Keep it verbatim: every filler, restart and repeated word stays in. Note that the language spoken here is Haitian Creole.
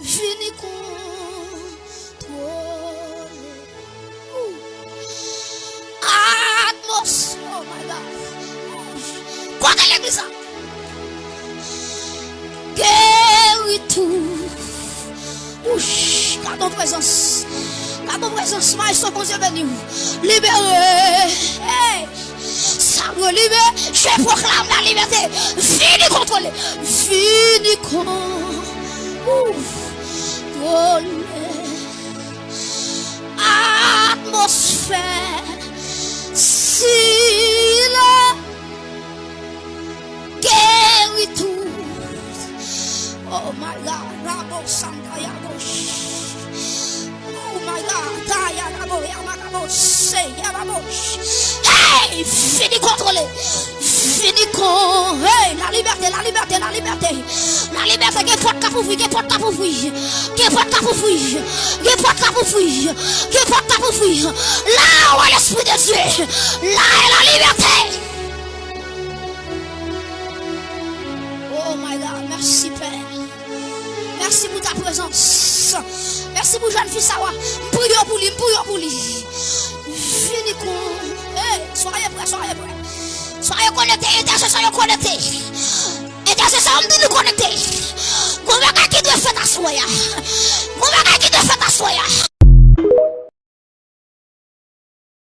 Vini kontwole. Atmosfè, oh my God. Kote legliz la? Geri tou. Ouch, gade yon prezans. Gade yon prezans. Maestro, Bondye beni w. Libere. Hey. Sa mwen libere. Je proclame la liberté. Vini kontwole. Vini kontwole. Atmosfè. Sila. Geri tou. Oh my God, Rabo Santa Yabo. Oh my God, Taya Rabo, Yama Rabo, Se Yabo. Hey, vini kontwole. Vini kon, hey, la libète, la libète, la libète. La libète, gen pòt k ap ouvri, gen pòt k ap ouvri. Gen pòt k ap ouvri. Gen pòt k ap ouvri. Gen pòt k ap ouvri. Là où est l'Esprit de Dieu, là est la liberté. Oh my God, mèsi Pè. Mèsi pou ta prezans. Mèsi pou jèn fi sa a. M priye pou li, m priye pou li. Vini kon. Hey, soyez prêts, soyez prêts. Soyez connectés, entèsesè yo konekte. Entèsesè yo, m di nou konekte. Gon bagay ki dwe fèt aswè a. Gon bagay ki dwe fèt aswè a.